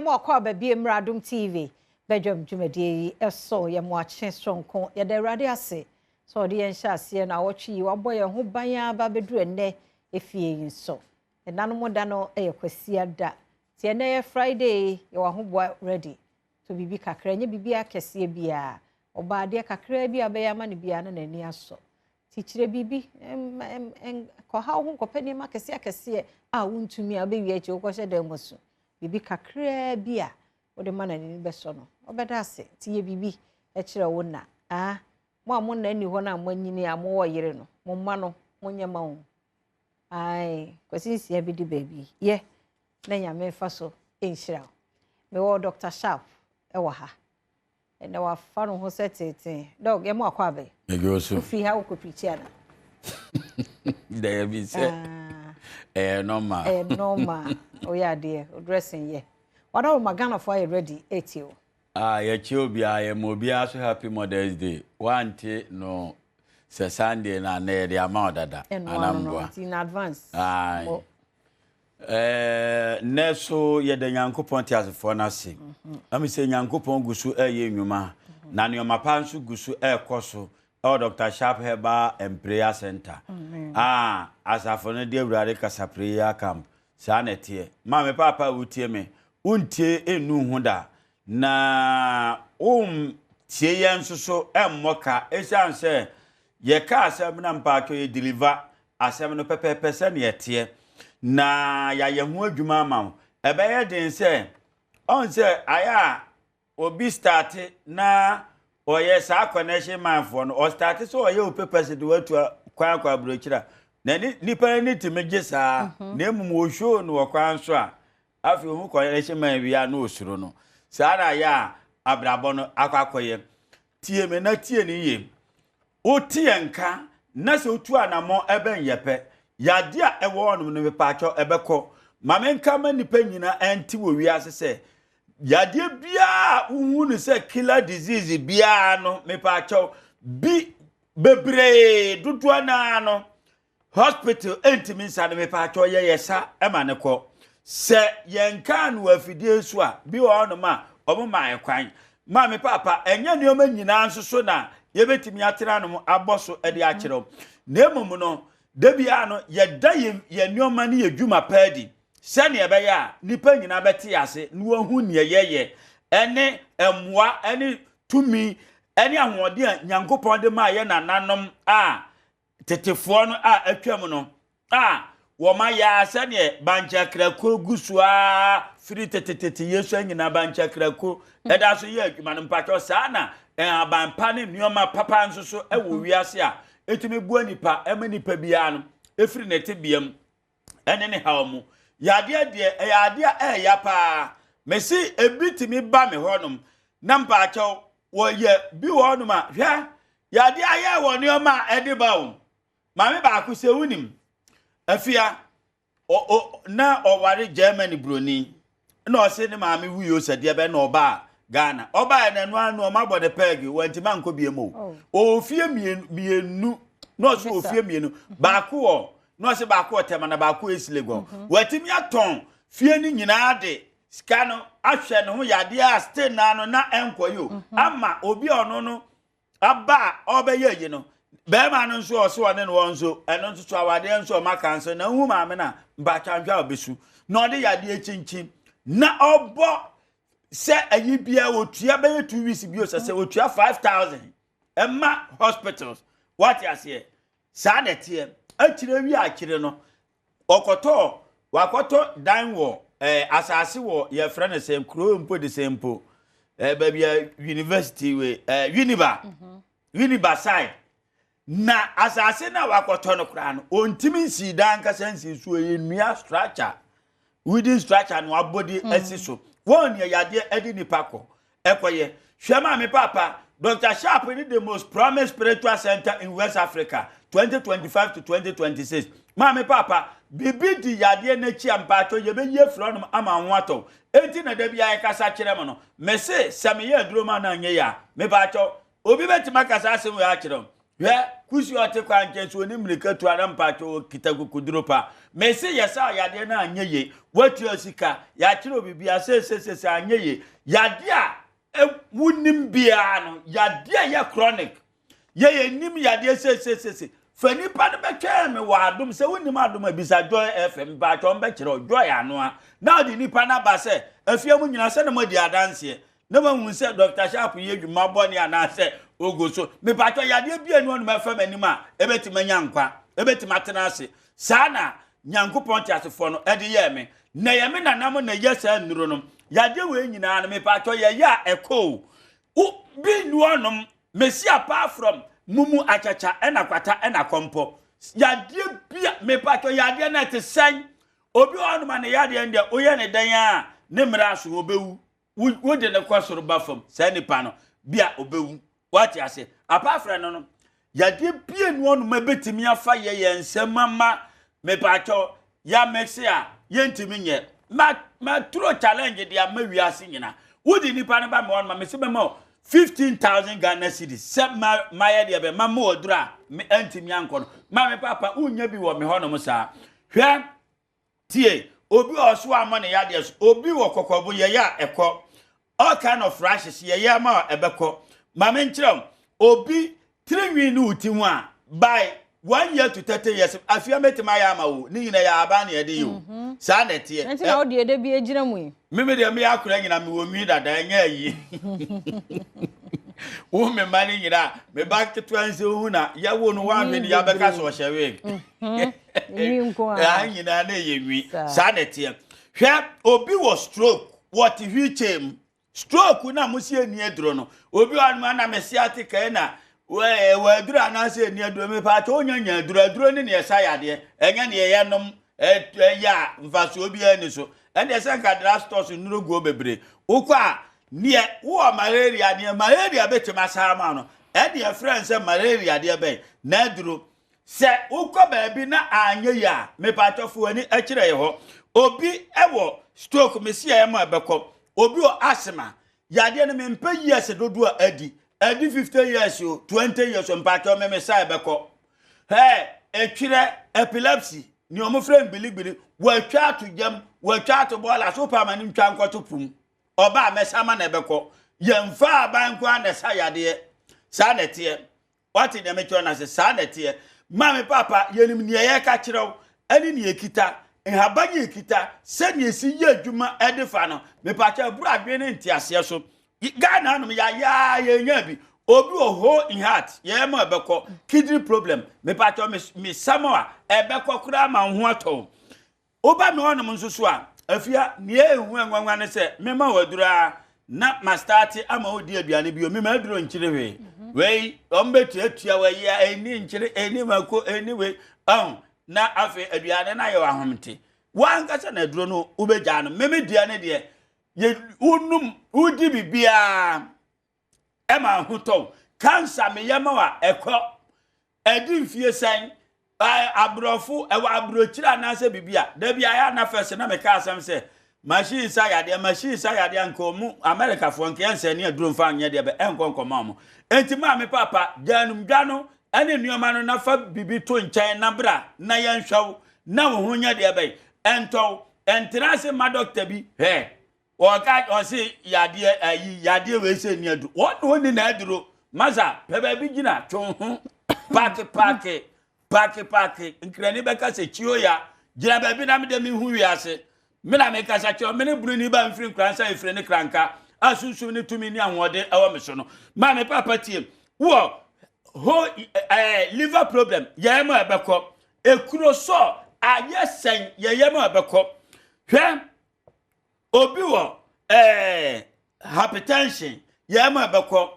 Mo akɔ aba bie mmra Adom TV badwam dwumadie yi so. Yɛ mo akye soronko. Yɛda Awurade ase sɛ ɔde yɛn hyɛ aseɛ na awɔtwe yi wabɔ yɛn ho ban ara ba bɛduru ɛnnɛ efie yi nso. Ɛnanom da no yɛ Kwasiada. Nti ɛnnɛ yɛ Friday, yɛwɔ ahoboa ready. To biribi kakra, ɛnyɛ biribi akɛseɛ biara. Ɔbaa adeɛ kakra bi a bɛyɛ ama no biara na n'ani asɔ. Nti kyerɛ biribi, nkɔha wo ho nkɔpɛ nneɛma akɛseɛ akɛseɛ a wontumi a wobɛwie akyi wokɔhyɛ dan mu so. Biribi kakraa bi a wode ma n'ani bɛsɔ no, ɔbɛda ase. Nti yɛ biribi kyerɛ wo na. Ah, mo a mo nna nni hɔ no a moanyini a mowɔ yere no, mo mma no, monyɛ ma wɔn. Ae, Kwasi Nsia bi di baabi. Yɛ na Nyame mfa so nhyira wo. Mewɔ Dr. Sharp wɔ ha. Ɛnɛ wafa no ho sɛ teten. Dɔg, yɛ mo akɔ abɛ. Ɛdwo so. Wofiri ha wokɔ pirikyi ana? Daabi sɛ ɛyɛ normal. Ɛyɛ normal. Woyɛ adeɛ, wo dressing yɛ. Wada wo ma Ghanafoɔ ayɛ ready ɛtie wo. Ah, yɛkyɛ obiara, yɛma obiara so happy Mother's Day. Wante no sɛ Sunday no a, nnɛ yɛde ama wo dada. Ɛno ano no, nti in advance. Aye. Eh, nnɛ so yɛda Nyankopɔn teasefoɔ no ase. Ɛmi sɛ Nyankopɔn gu so ɛreyɛ nnwuma, na nneɛma pa nso gu so ɛrekɔ so ɛwɔ Dr. Sharp Herbal and Prayer Center. Ah, asafo no de Awurade Kasa Prayer Camp. Saa na ɛteɛ. Maame paapa a wotie me, wontie nnu ho da. Na wontie yɛn nso so mmɔ ka ɛsiane sɛ yɛka asɛm na mpaatwɔ yɛ deliver asɛm no pɛpɛɛpɛ sɛnea ɛteɛ na yɛayɛ ho adwuma ama wo. Ɛbɛyɛ den sɛ ɔn sɛ ayɛ a obi starte na ɔyɛ saa connection man foɔ no, ɔstarte sɛ ɔyɛ wo papers de watu kwan akɔ aburokyiri a, na nipa no ani tumi gye saa, na mmom ɔhwoo no wɔ kwan so a, afei ohu connection man wie a na ɔsuro no. Saa na ayɛ a abrabɔ no akɔ akɔyɛ. Tie me na tie ne yie. Wote yɛn nka na sɛ wotu anammɔn ɛbɛn yɛ pɛ, yadeɛ a ɛwɔ hɔnom no mepaakyɛw ɛbɛkɔ. Ma menka ma nnipa nyinaa ɛnte wɔ wiase sɛ yadeɛ biara a wohu no sɛ killer disease biara no mepaakyɛw bi bebree dodoɔ naa no Hospital ntumi nsa no mepaakyɛw yɛ yɛ sa ma no kɔ. Sɛ yɛn kaa no wɔ afidie so a, bi wɔ hɔnom a wɔn ma yɛ kwan. Maame paapa, ɛnyɛ nneɛma nyinaa nso so na yɛbɛtumi atena nom abɔ so de akyerɛ wo. Na mmom no, da biara no yɛda yɛn yɛn nneɛma ne yɛn dwuma pa adi sɛnea ɛbɛyɛ a nnipa nyinaa bɛte ase na wɔahu nea yɛyɛ ɛne mmoa ɛne tumi ɛne ahoɔden a Nyankopɔn de maa yɛn nananom a tetefoɔ no a atwam no a wɔayɛ ara sɛdeɛ bankyakrakuo gu so ara firi tetetete yɛsua nyinaa bankyakrakuo ɛda so yɛ adwuma no mpakyɛw saa na nhaban pa ne nneɛma papa nso so wɔ wiase a ɛtumi boa nipa ɛma nipa biara no ɛfiri ne tebea mu ɛne ne haw mu. Yadeɛ deɛ ɛyɛ adeɛ a ɛɛya paa. Mese ebi tumi ba me hɔnom na mpaakyɛw wɔyɛ bi wɔ hɔnom a hwɛ yadeɛ ayɛ wɔ nneɛma a ɛde ba o. Maame baako sɛ wonim afia o, o, na ɔware Germany buroni na ɔse ne maame wui o sɛ deɛ bɛn na ɔbaa Ghana. Ɔbaa na ɛno ano ɔma bɔ ne pɛɛge wantumi ankɔ biem o. Ɔwɔ fie mmienu na ɔse wɔ fie mmienu baako wɔ na ɔse baako wɔ Tema na baako wɔ East Legon. Watumi atɔn fie no nyinaa de sika no ahwɛ ne ho yadeɛ a still naa no na ɛnkɔ yi o ama obi a ɔno no aba a ɔbɛyɛ ayi no bɛrima no nso ɔse ɔne no wɔ nso ɛno nso so awadeɛ nso ɔma ka nso na wohu maame no a mpatwanhwɛ a ɔbɛsu na ɔde yadeɛ kyinkyin na ɔbɔ sɛ ayi biara wɔtua bɛyɛ 2 weeks bio sɛ sɛ wɔtua 5000 ɛma hospitals wate aseɛ saa na ɛteɛ akyire wi akyire no ɔkɔtɔɔ wakɔtɔ dan wɔ ɛɛ asase wɔ yɛfrɛ no sɛ kuro mpo de sɛ mpo ɛɛ baabi a university wei ɛɛ Winneba Winneba side na asase no a wakɔtɔ no koraa no ɔntumi nsii dan ankasa nsii so ɛyɛ nnua structure wooden structure no abɔ de asi so wɔn nea yadeɛ ɛde nipa kɔ ɛkɔyɛ hwɛ maame papa Dr. Sharp ne the most promised spiritual center in West Africa 2025 to 2026 maame papa biribi di yadeɛ n'akyi a mpaatwɔ yɛbɛyi afiri hɔnom ama ho atɔ enti na da bi a yɛkasa kyerɛ mo no mese sɛ meyɛ aduro ma no anyɛ yɛ a mepaatwɔ obi bɛtumi akasa asɛm wei akyerɛ wo. Hwɛ, kusi a ɔte kwan nkyɛn so ɔni mmirika tu ara mpakyɛ ɔkita kukuduro pa. Mese yɛ saa yadeɛ no anyɛ yie. Woatua sika, yɛakyerɛ wo biribiara seesesese anyɛ yie. Yadeɛ a wonim biara no, yadeɛ a ɛyɛ chronic. Yɛ yɛnim yadeɛ seesesese. Fa nipa no bɛtwɛn me wɔ adom sɛ wonim adom a bisa Joy FM mpakyɛ wɔn bɛkyerɛ wo Joy anoa. Na ɔde nipa no aba sɛ afie mu nyina sɛ na moadi adanseɛ. na mahu sɛ Dr. Sharp yɛ adwuma bɔne anaasɛ ogu so. Mepatwɔ yadeɛ bi a ɛnu ɔnom ɛfa m'anim a ɛbɛtumi anya nkwa, ɛbɛtumi atena ase. Saa na Nyankopɔn teasefoɔ no ɛde yɛɛ me. Na ɛyɛ me nanam na ɛyɛ saa nnuro no. Yadeɛ wei nyinaa no mepatwɔ yɛyɛ a ɛkɔ o. Wo bi nnu ɔnom mesi apart from mumu akyakya ɛna kwata ɛna kɔmpɔ. Yadeɛ bi a mepatwɔ yadeɛ no ɛte sɛn? Obi wɔ hɔnom a ne yadeɛ no deɛ woyɛ ne dɛn a ne mmerɛ aso ɔbɛwu. Wode no kɔ soro ba fam, saa nipa no bi a ɔbɛwu. Wate ase? Apart from no no, yadeɛ bie no ɔnom ɛbɛtumi afa yɛ yɛn nsɛm ama mepaakyɛw yɛamɛse a yɛntumi nyɛ. Ma maturo challenge de ama wiase nyina. Wode nipa no ba me hɔ no ma mese mɛma wo 15,000 Ghana cedis sɛ ma mayɛ deɛ bɛ ma ma waduro a me antumi ankɔ no. Ma me papa wonya bi wɔ me hɔ nom saa. Hwɛ Tie, obi wɔ so ammɔ ne yadeɛ so, obi wɔ kɔkɔbo yɛyɛ a ɛkɔ, all kind of rashes yɛyɛ ama a ɛbɛkɔ. Ma me nkyerɛ wo, obi tiri nwi ne wo ti ho a, by 1 year to 30 years, afia mɛtumi ayɛ ama wo, ne nyina yɛ aban ne ɛde yɛ o. Saa na ɛteɛ. Nti na wo deɛ da bi egyina mu yi. Mimi deɛ meyɛ akora nyina mewɔ nwi dada, ɛnyɛ ayi. Wo me mma no nyina, me ba ketewa nso hu na yɛwo no woanhwɛ ne yɛabɛka sɛ ɔhyɛ wig. Nwi nko ara. Ɛha nyinaa na ɛyɛ nwi. Saa na ɛteɛ. Hwɛ, obi wɔ stroke, wɔte wheelchair mu. Stroke na mo si ani aduro no. Obi wɔ anoma na mese ate kae na wɔ aduro anaasɛ ani aduro. Mepa atwa onya nya aduro. Aduro ne neɛ ɛsa yadeɛ. Ɛnyɛ neɛ yɛnom ɛyɛ a mfasoɔ biara ni so. Ɛndeɛ sɛ nka drug stores nnuro guo bebree. Wokɔ a neɛ wowɔ malaria, neɛ malaria bɛtumi asa ama no. Ɛdeɛ frɛ sɛ malaria deɛ bɛn na aduro. Sɛ wokɔ baabi na anyɛ yie a, mepatɔ fo w'ani kyerɛ yɛ hɔ. Obi wɔ stroke, mesi ɛyɛ ma ɛbɛkɔ. Obi wɔ asthma, yadeɛ no mempɛ years dodoɔ a adi. Adi 50 years o, 20 years o, mpatɔ me mesa ɛbɛkɔ. Hɛ, etwerɛ, epilepsy, nea wɔn frɛ no gbiligbili, wɔatwa ato gyam, wɔatwa ato bɔɔla so, wopɛ ama no ntwa nkɔto po mu. Ɔba a mɛsa ma na ɛbɛkɔ. Yɛmfa aban nko ara na ɛsa yadeɛ. Saa na ɛteɛ. Wate deɛ mekyerɛ no ase? Saa na ɛteɛ. Maame paapa, yɛnim nea yɛreka kyerɛ wo ɛne nea ɛkita, nhaban yɛ ɛkita, sɛnea ɛsi yɛ adwuma ɛde fa no. Mepakyɛ ɛboro adwene ne nteaseɛ so. Ghana hanom yɛayɛ a yɛnya bi. Obi wɔ hole in heart, yɛyɛ ma ɛbɛkɔ. Kidney problem, mepakyɛ mesama a ɛbɛkɔ koraa ma wo ho atɔ wo. Woba me hɔnom nso so a, afia, nea ehu nwanwa ne sɛ mema wo aduru ara na mastarte ama wodi aduane bio. Mema aduro nkyere hwee. Wei, wɔn bɛtuatua wɔ yi a, ɛnni nkyere, ɛnni mako, ɛnni wei. Ɔho, na afei aduane no ayɛ wɔ ahomte. Wankasa na aduro no wobɛgyaa no. Meme deɛ ne deɛ, yɛ wonum, wodi biribiara ɛma ahotɔ. Cancer meyɛ ma wa ɛkɔ. Ɛdi mfie sɛn? Aborɔfo, ɛwɔ aburokyire anaasɛ biribi a, da bi ayɛ ana fɛs na meka asɛm sɛ, machine sa yadeɛ, machine sa yadeɛ, nka ɔmo, Amerikafoɔ nka yɛnsɛ ne aduro mfa nyɛ deɛ bɛ, ɛnkɔ nkɔma ɔmo. Enti maame papa, gya anumdwa no ɛne nneɛma no na fa biribi to nkyɛn na bra na yɛnhwɛ wo, na wo ho nyɛ deɛ bɛn, ɛntɔ wo, ɛntena ase mma dɔkta bi, hwɛ, Wɔka ɔse yadeɛ ayi yadeɛ wei sɛ ni aduro. Wɔn na ɔni na aduro. Masa pɛ baabi gyina twe ho paake paake paake paake nkrani bɛka sɛ kyio ya gyina baabi na mede mehu wiase. Me na mekasa kyerɛ me ne buroni ba mfiri nkoransa efiri ne kranka a sunsum ne tumi ne ahoɔden ɛwɔ me so no. Maame papa tie wɔ ho liver problem yɛn ma ɛbɛkɔ ekuro sɔ ayɛ sɛn yɛyɛ ma ɛbɛkɔ hwɛ. Obi wɔ ɛɛ hypertension yɛn ma ɛbɛkɔ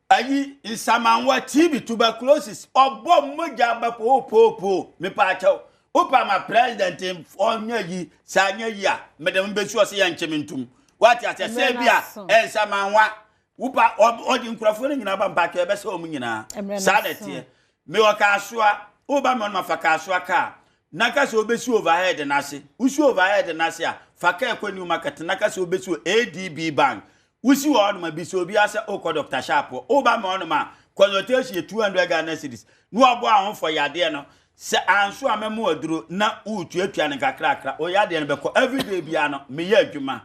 ayi nsamanwa TB tuberculosis ɔbɔ mogya ba poopoopoo mepaakyɛw wopa ma president ɔnyɛ yi sɛ anyɛ yi a mede mo bɛsi ɔsɛ yɛnkye me ntom wate aseɛ sɛ bi a nsamanwa wopa ɔde nkurɔfoɔ no nyinaa ba mpaakyɛw ɛbɛsɛ wɔn nyinaa saa na ɛteɛ mewɔ kaasoa woba me ɔno mafa kaasoa kaa na ka sɛ wobɛsi overhead no ase. Wosi overhead no ase a, fa kaa kɔ New Market na ka sɛ wobɛsi wɔ ADB Bank. Wosi wɔ hɔnom a, bisa obiara sɛ wokɔ Dr. Sharp hɔ. Woba ma hɔnom a, Consultation yɛ 200 Ghana cedis. Na wabɔ ahofɔ yadeɛ no. Sɛ anso a mɛmo aduro na wotuatua no nkakrakra. Wo yadeɛ no bɛkɔ. Everyday biara no meyɛ adwuma.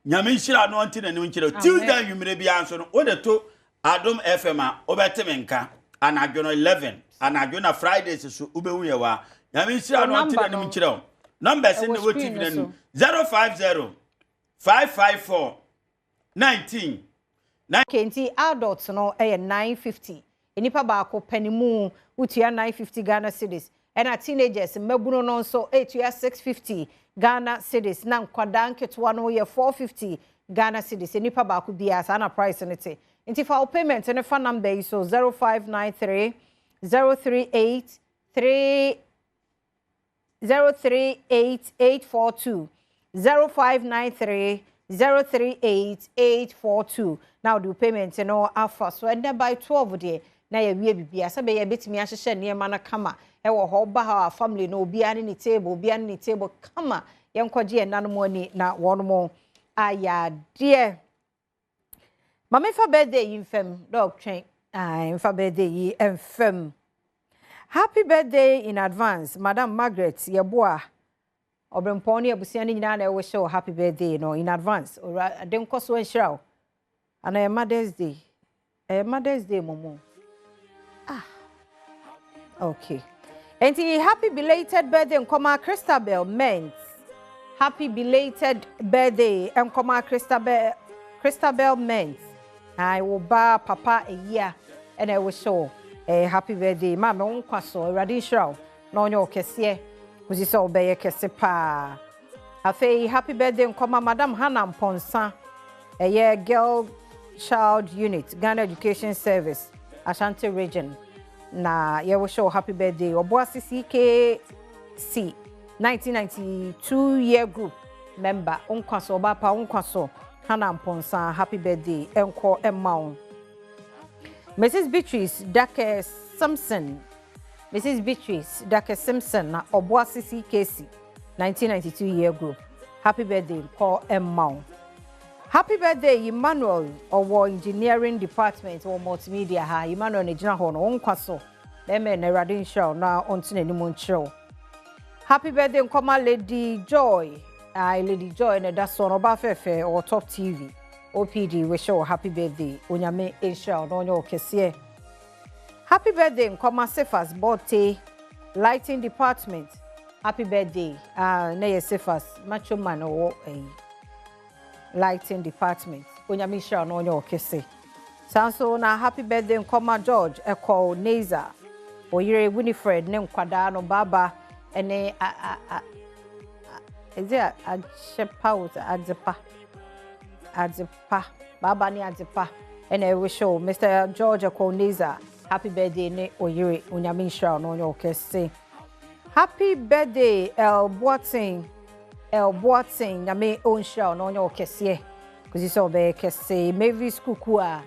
Nyame nhyira no ɔnte n'anim nkyerɛ wo. Tuesday anwummerɛ biara nso no wode to Adom FM a wobɛte me nka anadwo no 11 anadwo na Fridays so wobɛhu yɛ wɔ a. Nyame nhyira no ɔnte n'anim nkyerɛ wo. Numbers no wɔ TV no anim 050 554 19 Okay, nti adult no yɛ 950 nipa baako pɛ ne mu wotua 950 Ghana cedis ɛna teenagers mmabunu no nso ɛtua 650 Ghana cedis na nkwadaa nketewa no yɛ 450 Ghana cedis nipa baako biara saa na price no te. Nti fa wo payment no fa number yi so 0593 038 3 038842 0593 038842 na wode wo payment no afa so. Ɛnnɛ by 12 deɛ na yɛawie biribiara sɛ bɛyɛ bɛtumi ahyehyɛ nneɛma no kama ɛwɔ hɔ. Woba ha a family no obiara ne ne table, obiara ne ne table kama. Yɛnkɔgye yɛn nanom ani na wɔn ayɛ adeɛ. Ma memfa birthday yi mfam dɔg twɛn. Ae, mfa birthday yi mfam. Happy birthday in advance, Madam Margaret Yeboah. Ɔbrempɔn ne abusua no nyinaa na ɛwɔ wo happy birthday no in advance. Owura ade nkɔ so nhyira wo. Ana ɛyɛ Mother's Day. Ɛyɛ Mother's Day momo. Ah. Okay. Enti happy belated birthday nkɔma Christabel Ment. Happy belated birthday nkɔma Christabel Ment. Ai wo ba papa eyia ɛna ɛwɔ show. Happy birthday maame wo nkwa so Awurade nhyira wo na ɔnyɛ wo kɛseɛ kɔsi sɛ wobɛyɛ kɛse paa. Afei happy birthday nkɔma Madam Hannah Mponsa, ɛyɛ Girl Child Unit, Ghana Education Service, Ashanti Region. Na yɛwɔ show happy birthday. Ɔboase CKC 1992 year group member. Nkwa so ɔba pa nkwa so Hannah Mponsa, happy birthday ɛnkɔ ɛma wo. Mrs Beatrice Dake Simpson, Mrs Beatrice Dake Simpson na Ɔboase CKC 1992 year group, happy birthday nkɔ ɛma wo. Happy birthday Emmanuel, ɔwɔ engineering department wɔ multimedia ha. Emmanuel na gyina hɔ no, wo nkwa so bɛrima na Awurade nhyira wo na ɔnte n'anim nkyerɛ wo. Happy birthday nkɔma Lady Joy. Ai Lady Joy na ɛda so no, ɔbaa fɛfɛ ɔwɔ Top TV OPD, wish wo happy birthday. Onyame nhyira wo na ɔnyɛ wo kɛseɛ. Happy birthday nkɔma Cephas Borte, lighting department, happy birthday. Ah, na yɛ Cephas macho man ɔwɔ ɛyi lighting department. Onyame nhyira wo na ɔnyɛ wo kɛse. Saa nso na happy birthday nkɔma George Ɛkɔw Neza, oyere Winifred ne nkwadaa no baaba ɛne a a a ɛdze ahyɛpa wo adzepa adzepa baaba ne adzepa ɛna ɛwish wo Mr George Ɛkɔw Neza happy birthday ne oyere. Onyame nhyira wo na ɔnyɛ wo kɛse. Happy birthday El Boateng, El Boateng, Nyame ɔnhyira wo na ɔnyɛ wo kɛseɛ kòsi sɛ ɔbɛyɛ kɛse. Mavis Kuku a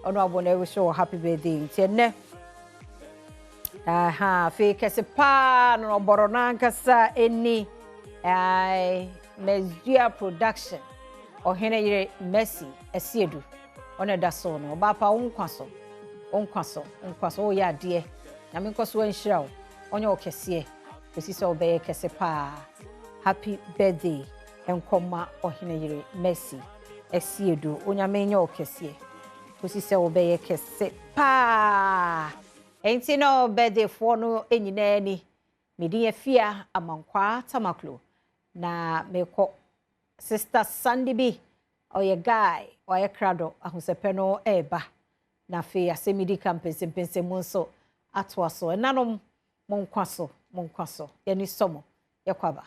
ɔno abɔ na ɛwish wo happy birthday. Nti ɛnɛ aha afei kɛse paa no ɔbɔrɔ n'ankasa ani ɛɛ Mesdua Production ɔhene yere Mercy Asiedu ɔno ɛda so no. Ɔbaa pa, wo nkwa so, wo nkwa so, wo nkwa so, woyɛ adeɛ. Nyame nkɔ so anhyira wo, ɔnyɛ wo kɛseɛ kòsi sɛ ɔbɛyɛ kɛse paa. Happy birthday nkɔma ɔhene yere Mercy Asiedu. Onyame nyɛ wo kɛseɛ kòsi sɛ wobɛyɛ kɛse paa. Nti no birthday foɔ no nyinaa ni. Mede Afia Amankwaa Tamaklo na mekɔ. Sister Sandy bi ɔyɛ guy ɔyɛ krado ahosɛpɛ no ɛreba na afei asɛm di ka mpɛnsɛmpɛnsɛm mu nso atoa so. Ɛnanom mo nkwa so, mo nkwa so, yɛni sɔ mo yɛkɔ aba.